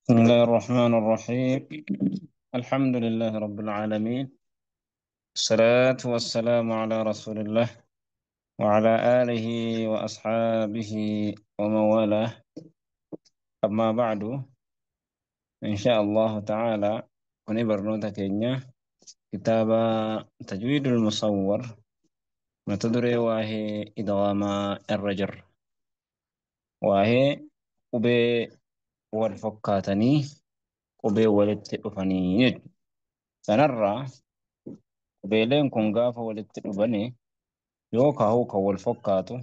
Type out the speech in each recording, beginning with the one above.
بسم الله الرحمن الرحيم. الحمد لله رب العالمين، الصلاة والسلام على رسول الله وعلى آله وأصحابه ومن والاه. أما بعد، إن شاء الله تعالى كوني برنوتا كينيا كتاب تجويد المصور متدري واهي إدغام الرجر واهي قبي والفكاتني qubee walitti dhufanii jechuudha. Sanarraa qubeeleen kun gaafa walitti dhufanii yookaan kan wal fakkaatu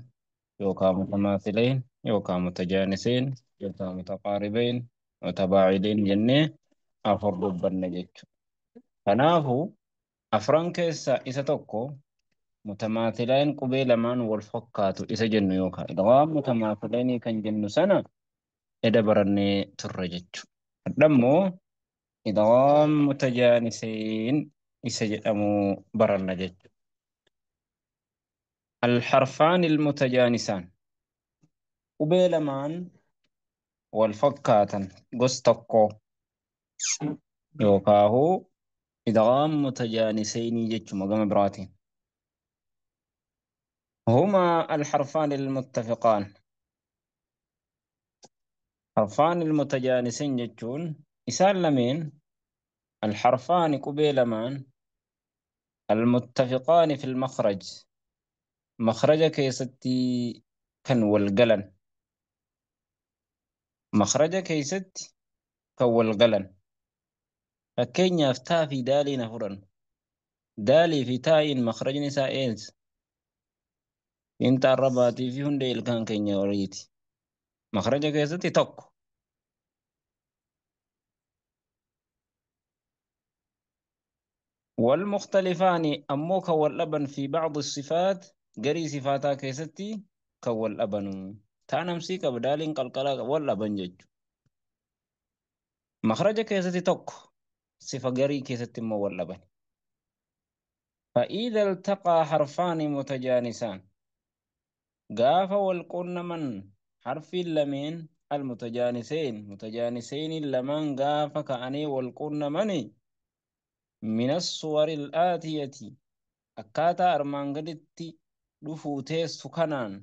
yookaan mutamaathileen yookaan mutajaaniseen yookaan mutaqaaribeen mutabaacileen jennee afur dubbanna jechuudha. Kanaafuu afran keessaa isa tokko mutamaathileen qubee lamaan wal fakkaatu isa jennu yookaan idghaam mutamaathileen kan jennu sana eda barannee turre jechuudha. Hadhammoo idghaam mutajaaniseen isa jedhamu baranna jechuudha. الحرفان المتجانسان qubee lamaan wal fakkaatan gosa tokko yookaahu idghaam mutajaaniseynii jechuma gama biraatiin. هما الحرفان المتفقان. حرفان المتجانسين jechuun isaan lameen الحرفان qubee lamaan المتفقان في المخرج مخرج keessatti kan wal galan مخرج keessatti kan wal galan. Fakkeenyaaf taa fi daaliin afuran daalii fi taa'iin makrajni isaa eensa inta arrabaatii fi hundee ilkaan keenya waliiti. Makhraja keessatti tokko. والمختلفان ammoo kan wal dhaban في بعض الصفات garii sifaataa keessatti kan wal dhabanu. Taan hamsii qaba daaliin qalqalaa qaba wal dhaban jechuudha. Makhraja keessatti tokko sifa garii keessatti immoo wal dhaban. فإذا التقى حرفان متجانسان gaafa wal quunnaman harfiin lameen المتجانسين متجانسين lamaan gaafa ka'anii wal quunnamani من الصور الآتية akkaataa armaan gaditti dhufuu teessu kanaan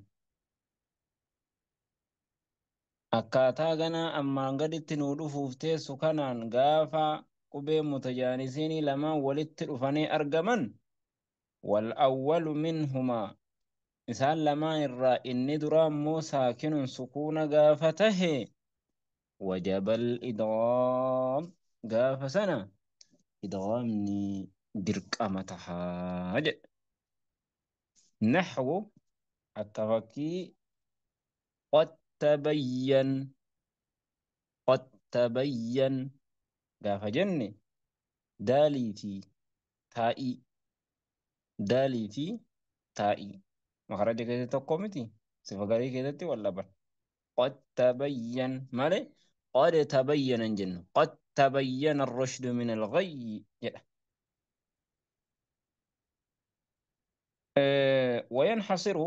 akkaataa ganaa ammaan gaditti nuu dhufuuf teessu kanaan gaafa qubee mutajaanisiinii lamaan walitti dhufanii argaman والأول منهما isaan lamaan irraa inni duraa immoo saakinun sukuuna gaafa tahe وجب الإدغام gaafa sana idghaamni dirqama tahaa jedha. نحو akka fakkii قد تبين قد تبين gaafa jenne daalii fi taa'ii daalii fi taa'ii makhraja keessatti tokko miti sifa garii keessatti wal dhaban. قد تبين malee قد تبين hin jennu قد تبين الرشد من الغي jedha. وينحصر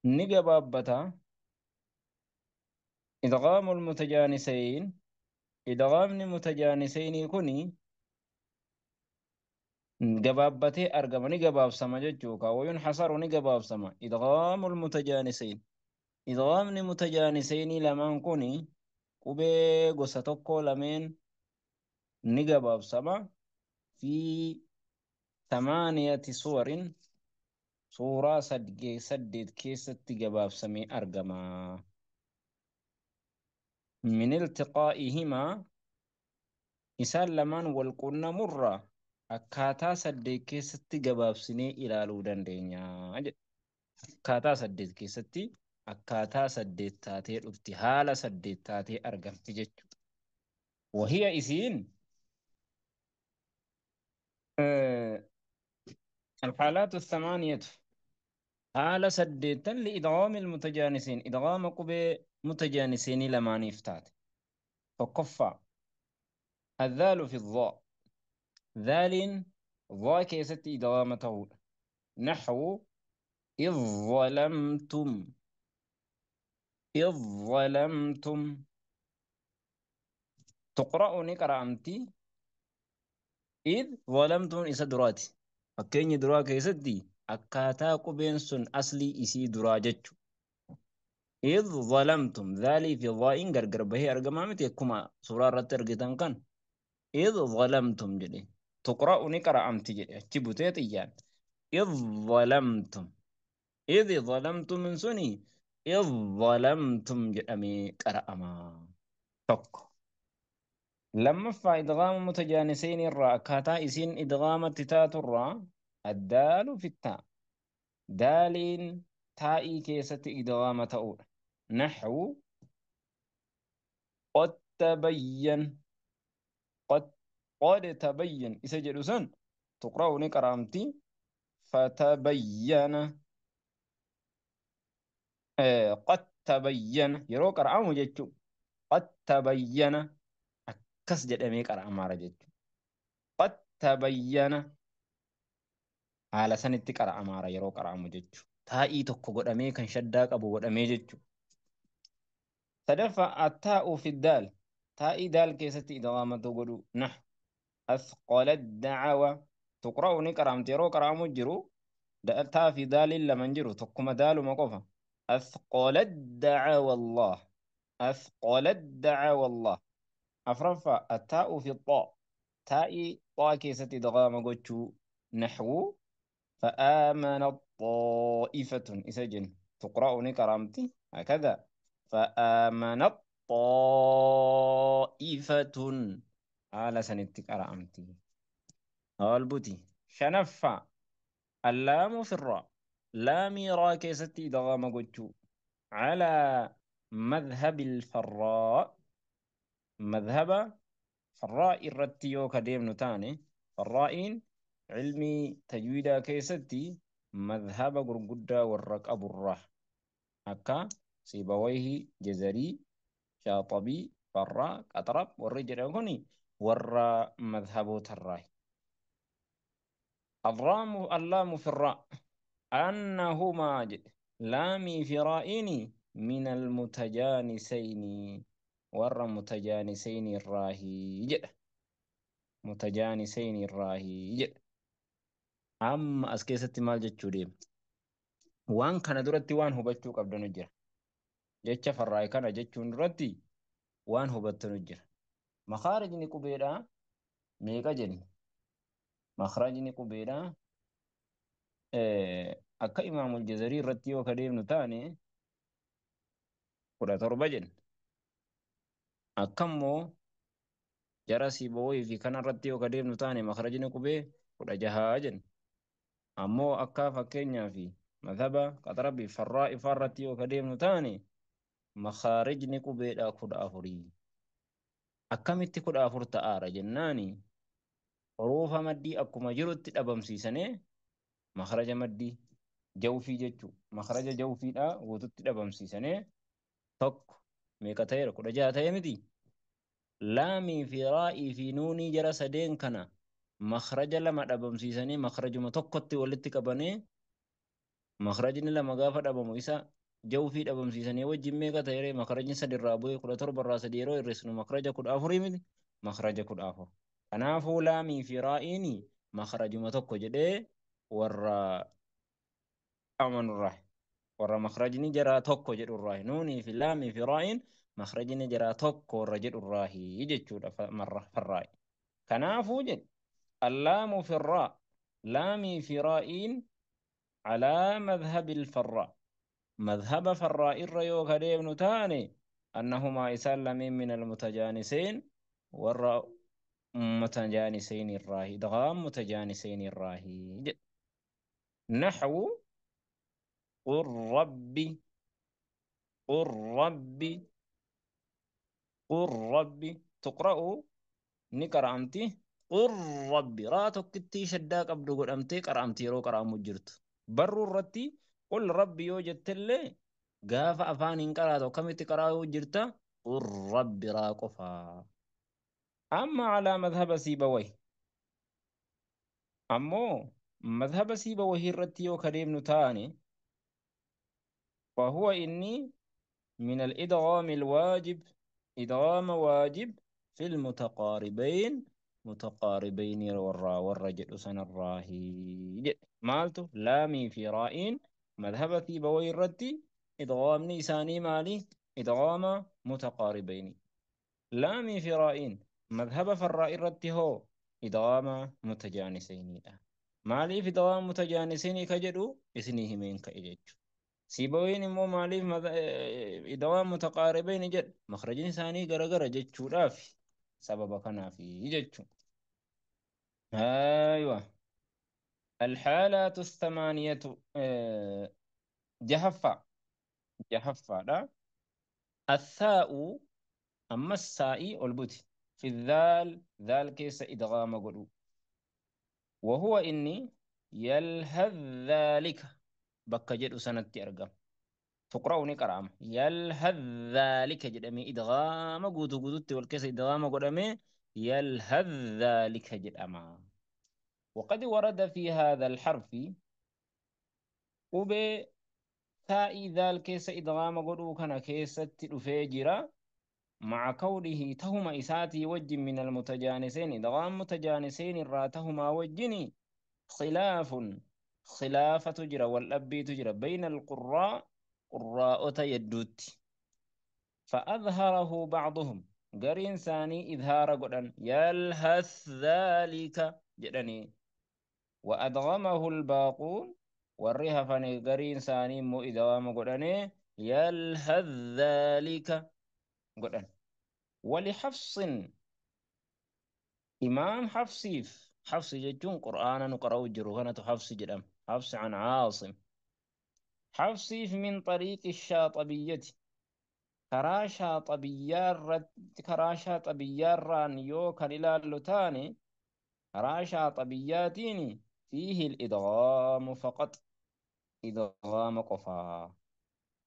ni gabaabbata إدغام المتجانسين idghaamni mutajaaniseynii kuni gabaabbatee argama ni gabaabsama jechuudha. وينحصر ni gabaabsama إدغام المتجانسين idghaamni mutajaaniseynii lamaan kuni qubee gosa tokko lameen ni gabaabsama في ثمانية صور suuraa saddeet keessatti gabaabsamee argama. من التقائهما isaan lamaan wal quunnamurraa akkaataa saddeet keessatti gabaabsinee ilaaluu dandeenya jedha. Akkaataa saddeet keessatti akkaataa saddeet taatee dhufti haala saddeet taatee argamti jechuudha. وهي isiin الحالات الثمانية haala saddeettan لإدغام المتجانسين idghaama qubee mutajaanisiinii lamaaniif taate. Tokkoffaa الذال في الظاء ذال ظا keessatti idghaama ta'uudha. نحو إذ ظلمتم إذ ظلمتم Tuqra'u ni qara'amti. Id zalamtuun isa duraati. Fakkeenyi duraa keessatti akkaataa qubeen sun aslii isii duraa jechu. Id zalamtum dhaalii fi dhaa'iin gargar bahee argamaa miti akkuma suuraa irratti argitan kan. Id zalamtum jedhe. Tuqra'u ni qara'amti jedhe achi butee xiyyaan. Id zalamtum. Id zalamtum suni id zalamtum jedhamee qara'ama. Tokko. Lammaffaa idgaama mutajaaniseen irraa akkaataa isiin idgaamatti taaturraa addaalu fittaa. Daaliin taa'ii keessatti idgaama ta'uudha. Naxwu qad tabayyan qad tabayyan isa jedhu san tuqra'u ni qara'amti. Fatabayyana qad tabayyana yeroo qara'amu jechuu qad tabayyana akkas jedhamee qara'amaara jechuudha. Qad tabayyana haala sanitti qara'amaara yeroo qara'amu jechuudha. Taa'ii tokko godhamee kan shaddaa qabu godhamee jechuudha. Sadaffaa attaa'u fi daal taa'ii daal keessatti idgaamatu godhu nah asqala da'awa tuqra'u ni qara'amti yeroo qara'amu jiru taa fi daaliin lama hin jiru tokkuma daaluma qofa. Asqala da'awa Allah asqala da'awa Allah. Afraffaa attaa'u fi xaa taa'ii xaa keessatti idgaama gochuu naxwu فآمنت طائفة إسجن تقرأ نكرامتي هكذا فآمنت طائفة على سنتك أرامتي البوتي شنفة اللام في الراء لامي را كيستي إدغام قلتو على مذهب الفراء مذهب فراء الرتيو كديم نتاني فرائين علمي تجويدا كيستي مذهب غرغدا والرق أبو الرح أكا سيبويه جزري شاطبي فراء قطرب والرجل هوني ور مذهب تراي الرام اللام في الراء أنهما لامي في رائني من المتجانسين ور متجانسين الراهي متجانسين الراهي. Amma as keessatti maal jechuu deema? Waan kana duratti waan hubachuu qabdanu jira. Jecha farraa'e kana jechuun duratti waan hubattanu jira. Makaarijni qubeedhaa meeqa jenna? Makaarijni qubeedhaa akka Imaamul Jazarii irratti yoo ka deemnu taane 17 jenna. Akka immoo jara Siibawayii fi kana irratti yoo ka deemnu taane makaarijni qubee 16 jenna. Ammoo akka fakkeenyaa fi madhaba qaxarabii farraa ifaa irratti yoo ka deemnu taane makaarijni qubeedhaa 14. Akkamitti 14 ta'aara jennaani huruufa maddii akkuma jirutti dhabamsiisanii makaraja maddii jawfii jechuu makaraja jawfiidhaa guututti dhabamsiisanii tokko meeqa ta'eera 16 ta'e miti. Laamii fi raa'ii fi nuunii jara sadeen kana makaraja lama dhabamsiisanii makarajuma tokkotti walitti qabanii makarajni lama gaafa dhabamu isa jawfii dhabamsiisanii wajjin meeqa ta'eera makarajni sadi irraa bu'ee 17 irraa sadi yeroo hir'isnu makaraja 14 miti makaraja 14. Kanaafuu laamii fi raa'iin makarajuma tokko jedhee warra amanurraa warra makarajni jaraa tokko jedhurraa nuunii fi laamii fi raa'iin makarajni jaraa tokko warra jedhurraa jechuudha farraa'i. Kanaafuu jedhe اللام في الراء لامي في رائين على مذهب الفراء مذهب فراء الريو كريم نتاني أنهما إسلامين من المتجانسين والراء متجانسين الراهي دغام متجانسين الراهي. نحو قل ربي قل ربي قل ربي تقرأ نقرأ قل ربي را tokkitti shaddaa qabdu godhamtee qara'amti yeroo qara'amu jirtu. Barruu irratti qul rabbi yoo jettellee gaafa afaan hin qaraatu akkamitti qara'uu jirta? Qul rabbi raa qofaa. Amma alaa madhaba Siibawayh. Ammoo madhaba Siibawayh irratti yoo kadeemnu taane فهو إني من الإدغام الواجب إدغام واجب في المتقاربين متقاربين ورا ورا جدو سنراهي مالتو لامي في رائين مذهب سيبويه الردي إدغام نيساني مالي إدغام متقاربين لامي في رائين مذهب فالراء الرد هو إدغام متجانسين مالي في إدغام متجانسين كجدو إسنيه من كإجج سيبوين مو مالي إدغام متقاربين جد مخرج ثاني غرغر جتشو رافي سبب كان في جتشو. أيوة الحالات الثمانية جهفة جهفة لا الثاء أما السائي والبوت في الذال ذال كيس إدغام قلو وهو إني يلهذ ذلك بك جد سنة أرقام تقرأني كرام يلهذ ذلك جدمي إدغام قوتو قوتو والكيس إدغام قدمي يلهذ ذلك جدما. وقد ورد في هذا الحرف وب ثائي ذال كيس إدغام قلو كان كيس تلفجرا مع كونه تهما إساتي وج من المتجانسين إدغام متجانسين راتهما وجني خلاف خلافة تجرى والأبي تجرى بين القراء قراء يدوت فأظهره بعضهم قرين ثاني إظهار قدن يلهث ذلك جدني وأدغمه الباقون والرها فني قرين ثاني مو إدغام قدني يلهث ذلك قدن. ولحفص إمام حفصيف حفص جتون قرآنا نقرأ جروهنة حفص جدام حفص عن عاصم حفصيف من طريق الشاطبية كرا شاطبية ران يو كرلا لتاني كرا شاطبياتيني فيه الإدغام فقط إدغام قفا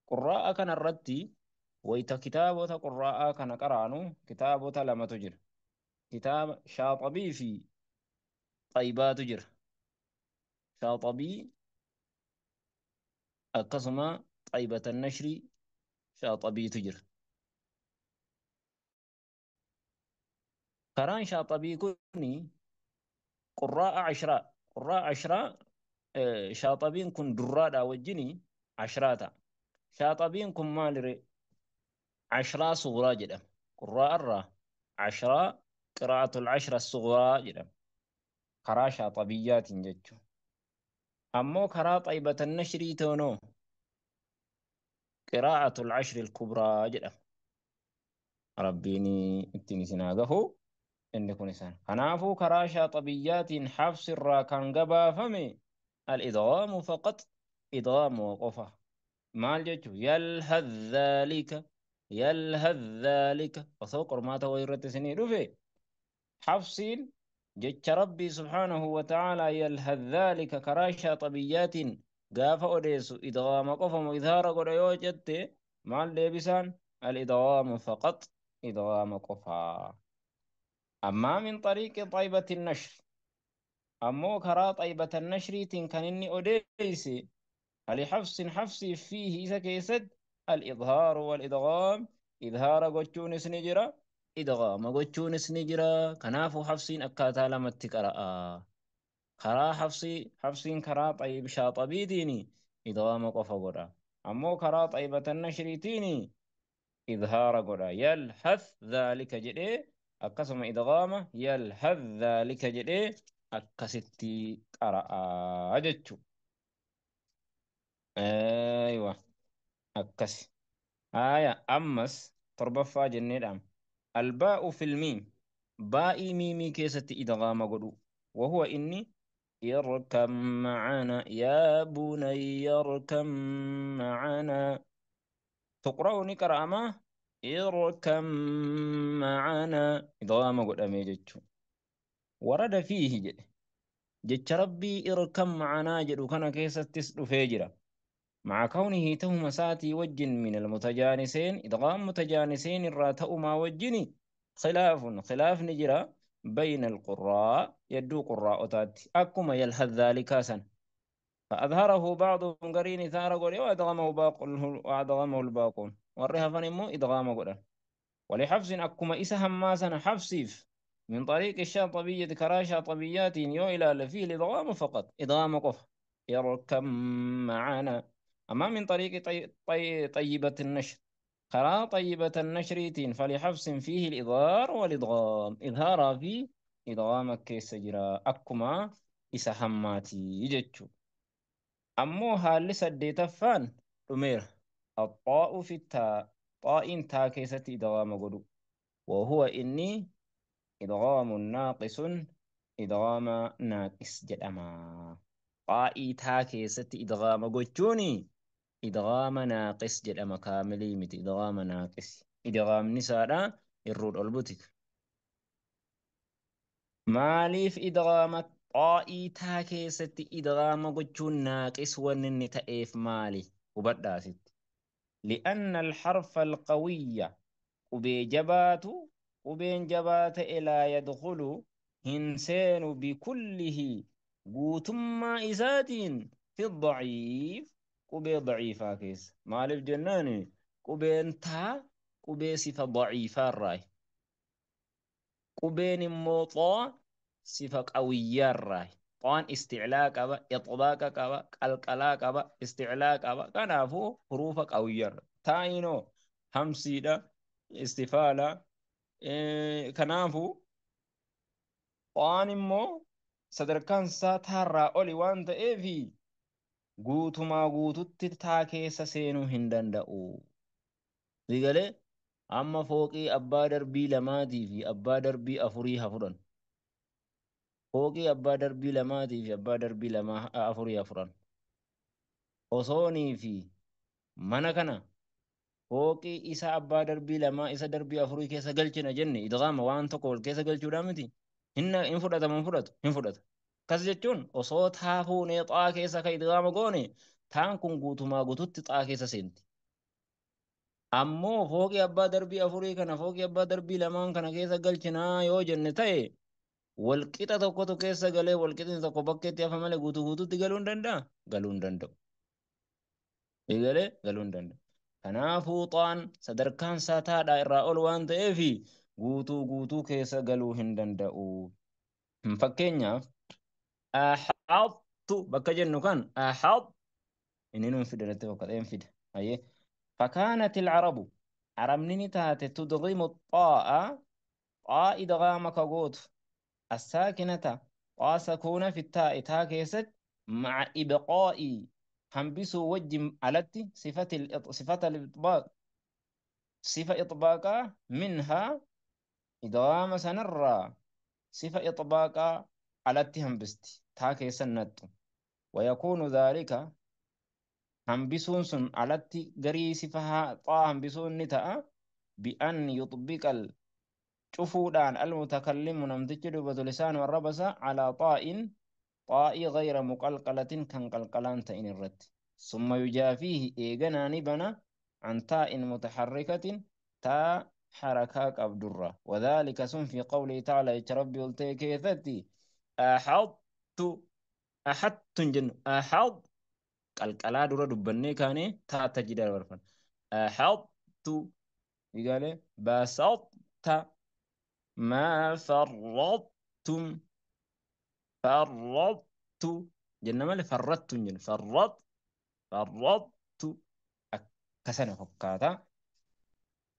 قراء كان الردي ويتا كتابة قراء كان قرانو كتابة لما تجر كتاب شاطبي في طيبات تجر شاطبي القسمة طيبة النشر شاطبي تجر قران شاطبي كوني قراء عشرة قراء عشرة شاطبين كن درادا وجني عشراتا شاطبين كن مالري عشرة صغرى جدا قراء الرا عشرة قراءة العشرة الصغرى جدا قراء شاطبيات جتشو أمو قراء طيبة النشر تونو قراءة العشر الكبرى جدا ربيني اتني سناغه إن كن سن خنافو قراء شاطبيات حفص الرا كان قبا فمي الإدغام فقط إدغام وقفة مال جتشو يلهذ ذلك يلهذ ذلك وسوق ما تويرت سنين رفي حفصين جتش ربي سبحانه وتعالى يلهذ ذلك كراشا طبيات قاف أوديس إدغام قفم وإظهار قد يوجدت مع الليبسان الإدغام فقط إدغام قفا. أما من طريق طيبة النشر أمو كرا طيبة النشر تنكنني أوديس لحفص حفصي فيه إذا كيسد الإظهار والإدغام إظهار قتشون سنجرا إدغام قتشون سنجرا كنافو حفصين أكاتا لما تقرأ كرا حفصي حفصين كرا طيب شاطبي ديني إدغام قفا قرأ أمو كرا طيبة النشر تيني إظهار قرأ يلحث ذلك جدي أقسم إدغامه يلحث ذلك جدي أكستي قرأ أجتشو. أيوة أكس آية أمس تربفا جنة الباء في الميم باء ميمي كيسة إدغام قدو وهو إني اركب معنا يا بني اركب معنا تقرأني كرامة اركب معنا إدغام قد أميجتشو. ورد فيه جد جد ربي اركب معنا جدو كان كيسة تسلو فيجرا مع كونه تهم ساتي وج من المتجانسين إدغام متجانسين الراتأ ما وجني خلاف خلاف نجرا بين القراء يدو قراء تاتي أكما يلهذ ذلك سن فأظهره بعضهم قرين ثار قولي وأدغمه باقون وأدغمه الباقون والرهفن مو إدغام قولي. ولحفص أكما إسا هماسا حفصيف من طريق الشاطبية كرا شاطبيات يو إلى فيه الإدغام فقط إدغام قف اركب معنا. أما من طريق طي طي طيبة النشر كرا طيبة النشريتين فلحفص فيه الإظهار والإدغام إظهار في إدغام كيس جرا أكما إسا هماتي جتشو. أمو هالي سديتفان رمير الطاء في التاء طاء تا كيست إدغام قدو وهو إني إدغام ناقص إدغام ناقص جدما طاء تا كيست إدغام قدوني إدغام ناقص جدما كاملي مت إدغام ناقص إدغام نساء الرود البوتك ماليف إدغام طاء تا كيست إدغام قدون ناقص ونن تأيف مالي وبدأ ست لأن الحرف القوي وبجبات وبين جبات إلى يدخل هنسين بكله قوتما إسات في الضعيف قبي ضعيفة كيس مالف جناني قبين تا قبي صفة ضعيفة الرأي قبين موطا صفة قوية الرأي طان استعلاء قبا إطباق قبا قلقلا قبا استعلاء قبا كنافو حروف قوية تاينو همسيدا استفالة كنافو طان مو sadarkaan isaa taarraa oli waan ta'eefi guutumaa guututti taa keessa seenuu hin danda'u. Digalee amma fooqii abbaa darbii lamaatii fi abbaa darbii afurii haa fudhan. Fooqii abbaa darbii lamaatii fi abbaa darbii lamaa afurii haa fudhan. Osoonii fi mana kana fooqii isa abbaa darbii lamaa isa darbii afurii keessa galchina jenne idgaama waan tokko wal keessa galchuudhaa miti. Hin fudhatamu hin fudhatu hin fudhatu. Akkas jechuun osoo taa fuunee xaa keessa ka idgaama goone taan kun guutumaa guututti xaa keessa seenti. Ammoo fooqii abbaa darbii afurii kana fooqii abbaa darbii lamaan kana keessa galchinaa yoo jenne ta'e walqixa tokkotu keessa galee walqixni tokko bakkeetti hafa malee guutuu guututti galuu hin danda'a? Galuu hin danda'u. Eegalee galuu hin danda'u. Kanaafuu xaan sadarkaan isaa taadhaa irraa ol waan ta'eefi guutuu guutuu keessa galuu hin danda'u. Fakkeenyaaf ahaxtu bakka jennu kan ahax inni nuun fida natti fakkaata een fida. Hayyee فكانت العرب عربني تاتي تدغم الطاء طاء إدغام كغوت الساكنة طاء سكونة في التاء تا كيست مع إبقاء هنبسوا وجه علتي صفة صفة الإطباق صفة إطباقا منها إدغام سنرى صفة إطباقا علتي هنبستي تا كيسنت ويكون ذلك هنبسون سن علتي غري صفة طا هنبسون نتاء بأن يطبق شوفودان المتكلم نمتج دبت لسان والربس على طاء طاء غير مقلقلة كان قلقلان تئن الرد ثم يجافيه إيغنا نبنا عن تاء متحركة تاء حركاك أبدرة وذلك سن في قوله تعالى يتربي التي أحط أحط جن أحط قلقلا درة دبني كان تاء تجد الورفن أحط يقال بسطت ما فرطتم فرطت جنة مالي فرطتم جن فرط فرطت أكسنة فكاتا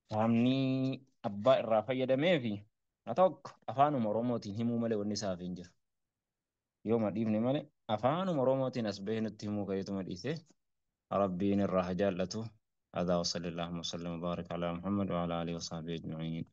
فهمني أبا الرافية دمي أتوك أفانو مروموتين همو مالي والنساء في انجر يوم أديبني مالي أفانو مروموتين أسبهن التهمو كيتم الإيثي ربين الراحة جالته. هذا وصلى اللهم وسلم وبارك على محمد وعلى آله وصحبه أجمعين.